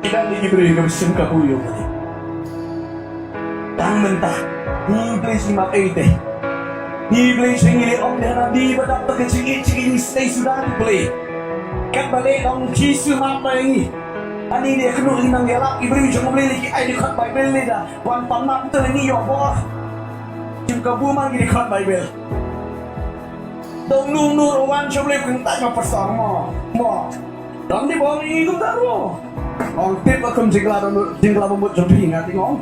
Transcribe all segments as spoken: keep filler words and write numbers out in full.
Kane ki briew kiba shim kabu ïa u Blei. Tang mynta ngi Blei shi map ei te. Ngi Blei shi ngi leh ong de na di ba dap ta ka jingïeit jingïeit ngi stay suda ki Blei. Katba leh ong Jisu map ba ngi. Ani de knu ngi nang ïalap ki briew jong u Blei leh ki ai di khot Baibl leh da. Wan pan map te ngi ïoh bor. Shim kabu man ki di khot Baibl. Dong nung nur wan shong lep keng tai ma pastor mo mo. Don di bong i gum ta ro. Ong tip ba kum jingla ba mut jingla ba mut jong phi nga ti ngong.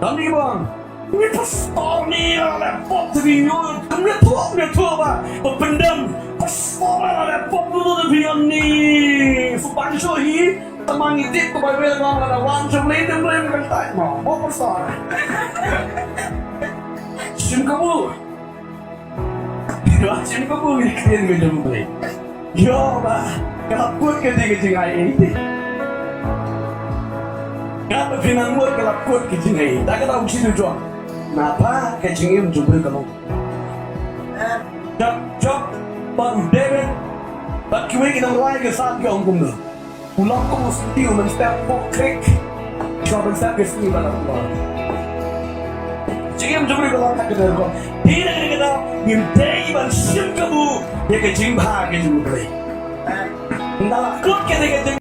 Don di bong. Ni pastor ni la le pop ti ni yo kum le thup le thup ba ba pendam. Pastor la le pop tu tu phi ni. Su ban sho hi. Tamang i tip ko Baibl ngong la wan shong lep dem lep keng tai mo mo pastor. Shim kabu. Ïa, shim kabu ngi ktien ngi jong u Blei. Ïa ba, ka la kut ka dei ka jingai ei te. Ka ba phi nang mut ka la kut ka jingai. Da ka dau shi tu jong. Naba ka jingim jong u Blei ka long. Jop, jop, ba u David, ba kiwei ki nang rwai ka sat ki ong kumno. U long kum u sngewthuh u mynstep pok krik. Shuwa ban step ka sngi ba la pok. Jingim jong u ka long ka kdar ko. Phi da ka kdar ngim dei ban shim kabu ïa ka jingbha ka jong u Blei. Nda la kut ka dei ka jing